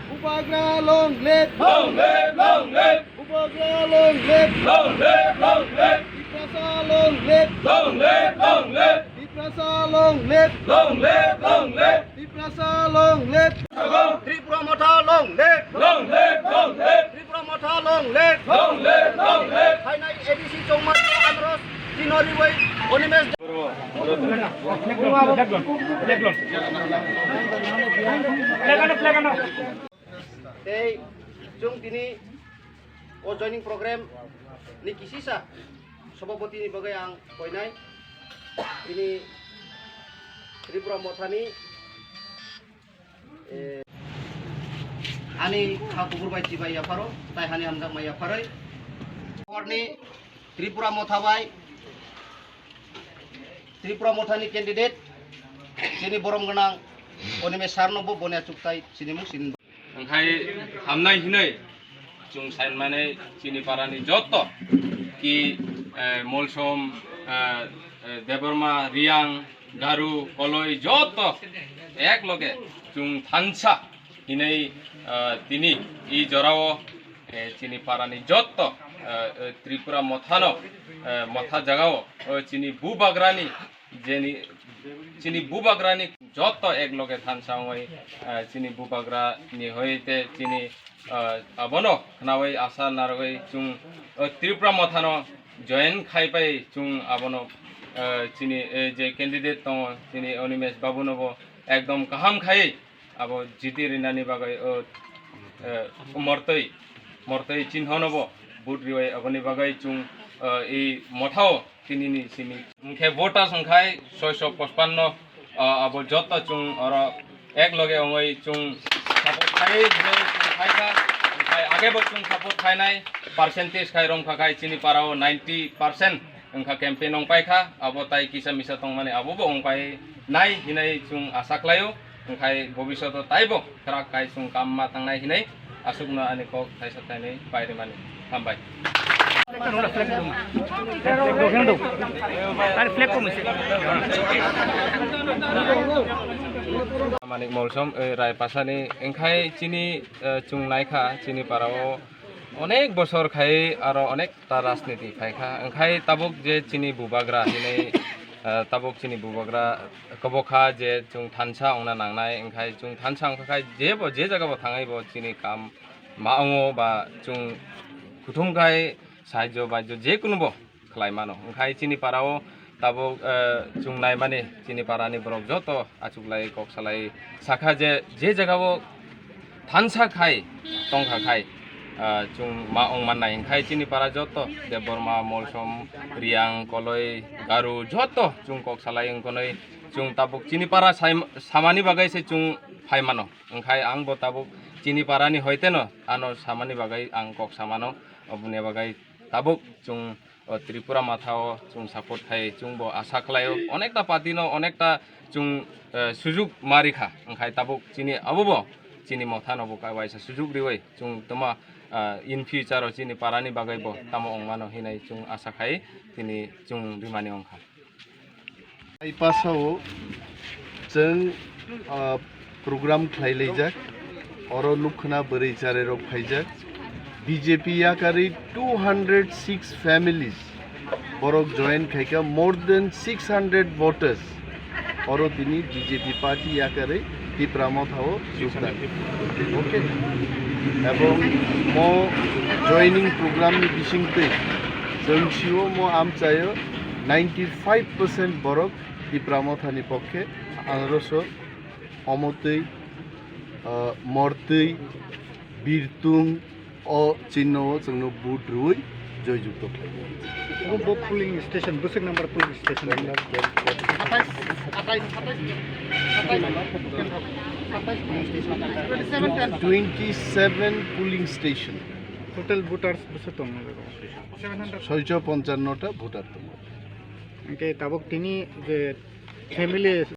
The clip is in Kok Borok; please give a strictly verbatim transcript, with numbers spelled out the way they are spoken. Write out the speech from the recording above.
Bubagra long live! Long live, long live! Bubagra long live! Long live, long live! Tiprasa long live! Long live, long live! Tiprasa long live! Long live, long live! Tiprasa long live! Tripura Motha long live! Long live, long live! Tripura Motha long live! Long live, long live! Phainai A D C Chongma Andros Chinori bai Onimesh. Tei chwng tini o joining program ni kisisa sobhapati ni bagwi ang koinai tini Tripura Mothani, eh, ani kha kubur bai chibai yapharo tai hani hamjak mai yapharoi. Horni Tripura Motha bai Tripura Mothani candidate chini borom gwnang Onimesh sir no bo boni achuk tai chini mung sini. Wngkhai hamnai hinoi chwng saimani chini parani jotto ki, eh, Molsom, eh, eh, Debbarma, Riyang, Garu, Koloi jotto ek loge chwng thansa hinoi, eh, tini i jorao, eh, chini parani jotto, eh, eh, Tripura Mothano, eh, Motha jagao, eh, chini Bubagrani jeni chini Bubagrani jotto ek loge thansa wngwi, eh, chini Bubagra ni hoi te chini, eh, abono khnawi asa narwgwi chwng, eh, Tripura Mothano join khai pai chwng abono, eh, chini, eh, je candidate tongo chini Onimesh Babu no bo ekdom kaham khai abo jiti rinani bagwi, o, eh, mortwi, mortwi chinhono bo vote riwi aboni bagwi chwng, eh, i Mothao tinini simi. Hwnkhe voters wngkhai soiso pachpanno, eh, abo jotto chwng oro ek loge wngwi chwng support khai hinwi chwng khaikha. Wngkhai agebo chwng support khainai percentage khai romkha khai chini parao ninety percent wngkha campaign wngpaikha. Abo tai kisa misa tongmani abobo wngpainai hinwi chwng asa khlaio. Wngkhai bobishoto taibo kwrak kai chwng kam ma tangnai hinwi aswkno ani kok thaisa thainwi pairimani. Hambai. Manik Molsom, eh, Raipasani, wngkhai chini, eh, chwng naikha, chini parao onek bosor khai aro onek ta rajniti phaikha, wngkhai tabuk je chini Bubagra hinwi, eh, tabuk chini Bubagra kwbokha je chwng thansa wngna nangnai, wngkhai chwng thansa wngkha khai jebo je jagabo thangwi bo chini kam ma wngo ba chwng kuthum khai sahajjo bajjo je kunubo khlai mano. Wngkhai chini parao tabuk, eh, chwng naimani chini parani borok joto achuklai kok salai sakha je, je jagao thansa khai tongkha khai, ah, chwng ma wng mannai. Wngkhai chini para joto Debbarma, Molsom, Riyang, Koloi, Garu joto chwng kok salai wngkha nai chwng tabuk chini para sai samani bagwi se chwng phai mano. Wngkhai ang bo tabuk chini parani hoiteno ano samani bagwi ang kok samano, oboni bagwi tabuk chwng o Tripura Mothao chwng support khai chwngbo asa khlaio, onekta party no onekta chwng, eh, sujuk ma rikha, wngkhai tabuk chini abobo chini Mothano bo kaisa sujuk riwi chwng tamo, eh, in future o chini parani bagwibo tamo wngmano hinwi chwng asa khai tini chwng rimani wngkha. Raipasao chwng, ah, program khlai laijak, oro nukkhna bwrwi chwrairok phaijak, B J P yakarwi two hundred six families borok join khaikha, more than six hundred voters oro tini B J P party yakarwi Tipra Mothao jukdang. Okay? Ebong mo joining program ni bisingtwi chwng sio mo amchaio ninety five percent borok Tipra Mothani pokkhe, Androso, Omotwi, ah, Mortwi, Birtung, o chinno o chwngno vote rwui joy jukto khlai. Obo bo polling station, bwswk number polling station. Twenty seven polling station. Total voters bwswk tongo? Soicho ponchanno ta voter tongo. Hwnkhe tabuk tini je family